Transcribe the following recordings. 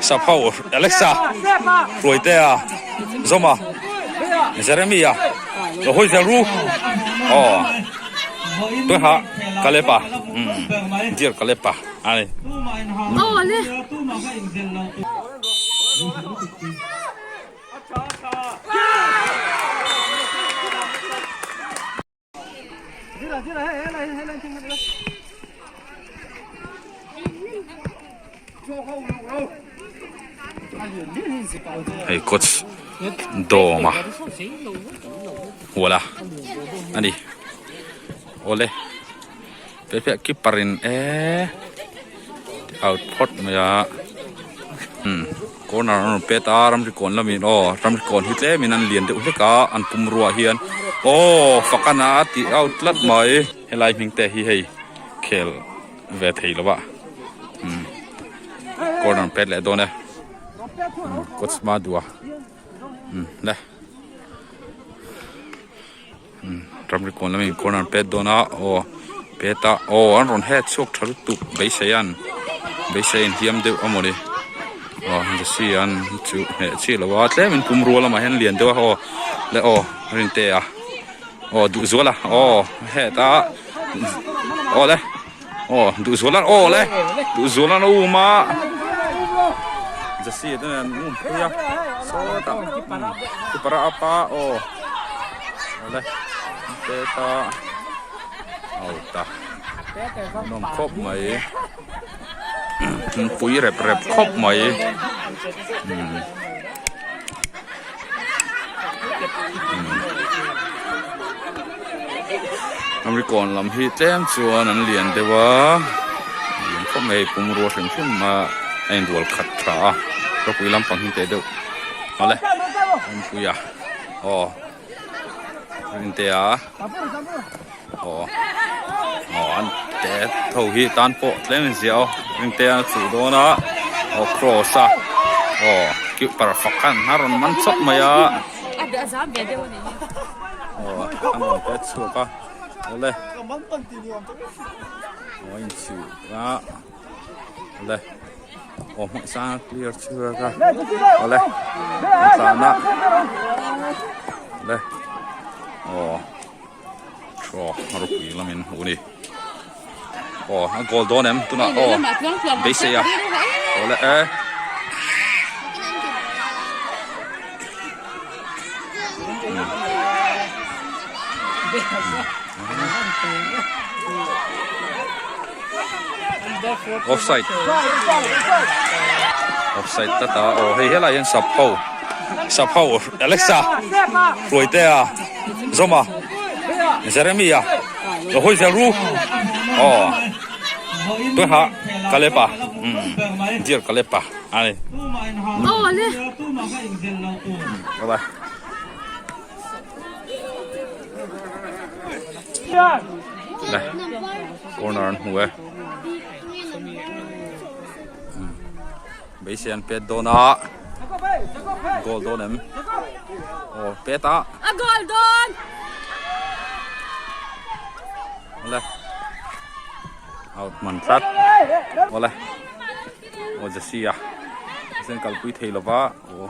Sap ho Alexa Hruaitea Zawma Jeremia lo hawi zel ru aw Tuiha Kalepa umm Dear Kalepa a ni. Hei coach dawm a hual a a ni awle hei keeper in eee out phawt mai a umm corner an rawn pet a ramri kawn lamin aw ramri kawn hi tlemin an lian deuh hlek a an pum ruah hian aw fakana a tih out tlat mai helai hming te hi hei khel ve thei lo a umm corner pet leh dawn e coach hma duh a umm le. Ramri kawn lamin corner an pet dawn a aw pet a aw an rawn het chhuak tha lutuk beisei an beisei an hliam deuh a mawni aw jersey an chu hneh chiah lo a tlemin pum rual lamah hian lian deuh a aw le aw rinte a aw duh zual a aw het a aw le aw duh zual a aw le duh zual an um a jersey te nen an um phei a sawtah keeper a up a aw awle pet a out a nawm khawp mai pui rep rep khawp mai umm. Ramrikawn lam hi tlem chuan an lian deuh a lian khawp mai hei pumrua hrim hrim a a inrual khat tha a ropui lampang hi teh deuh awle awmpuia aw rintea aw aw an te tho hi tan pawh tlem in zia aw rintea a chuh dawn a aw cross a aw keeper fak khan a rawn man chawp mai a. Aw an rawn pet chhuak a awle aw a inchhiu a awle aw hmawlh sang a clear chhuak a awle an tlan a awle aw thaw a ropui lamin hmuh a ni aw a goal dawn em tunah aw beisei a awle e. Offside Offside ta ta aw hei helai hian sap ho sap ho Alexa Hruaitea Zawma Jeremia lo hawi zel ru aw Tuiha Kalepa umm Dear Kalepa a ni. Bye bye. Le corner an hmu e. Beisei an pet dawn a. Goal dawn em? Oh, pet a. A goal dawn. Le. Out man tlat. Ole. Aw Jesse a sen kalpui thei lova aw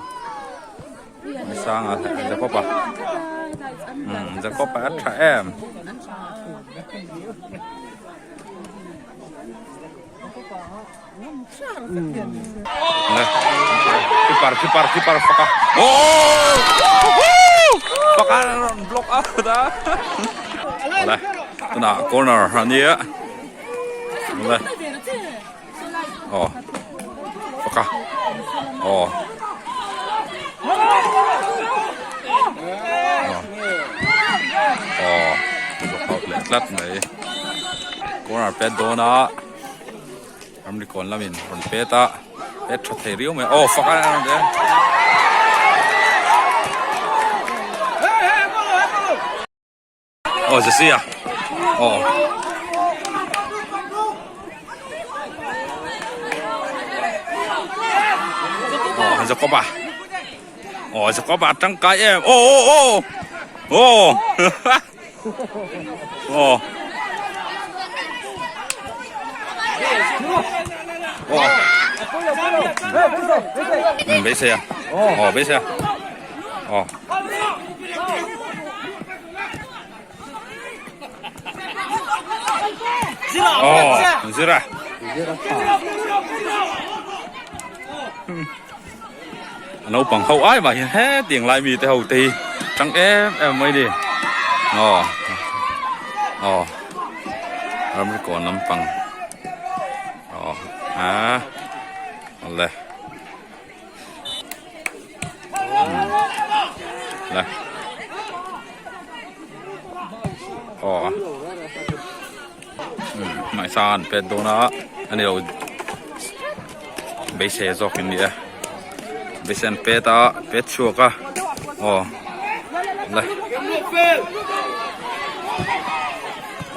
Sanga Jacob a umm Jacob a tha em keeper keeper keeper faka oh faka rawn block out a le tunah corner ania le. Aw faka aw aw block out leh tlat mai corner pet dawn a ramri kawn lamin rawn pet a pet tha thei riau mai aw faka Aw Jesse a aw aw Jacob a aw Jacob a tangkai em aw aw aw aw aw aw. Beisei a aw beisei a aw. Aw zira. Naupang ho ai mah hian hetiang lai mite ho te hi tang em em mai ni aw aw ramri kawn lampang aw a awle le aw Ngaihsang an pet dawn a a ni lo beisei zawk in ni e beisei an pet a pet chhuak a aw le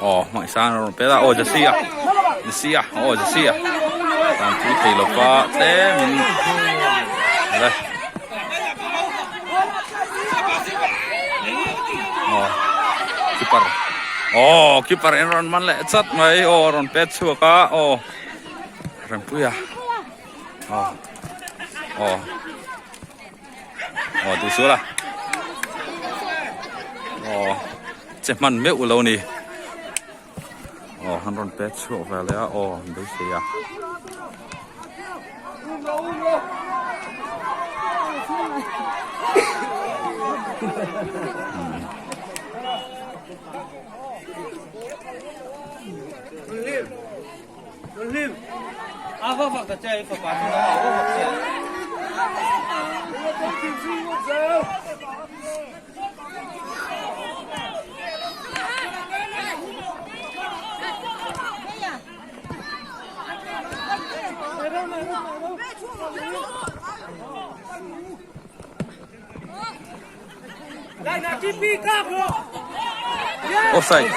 aw ngaihsang an rawn pet a aw jersey a jersey a aw jersey a tan pui thei lo va tlem in le aw keeper aw keeper in rawn man leh chat mai aw rawn pet chhuak a aw Rempuia aw aw aw tih sual a aw che hman meuh lo ni aw han rawn pet chhuak ve leh a aw beisei a. Offside.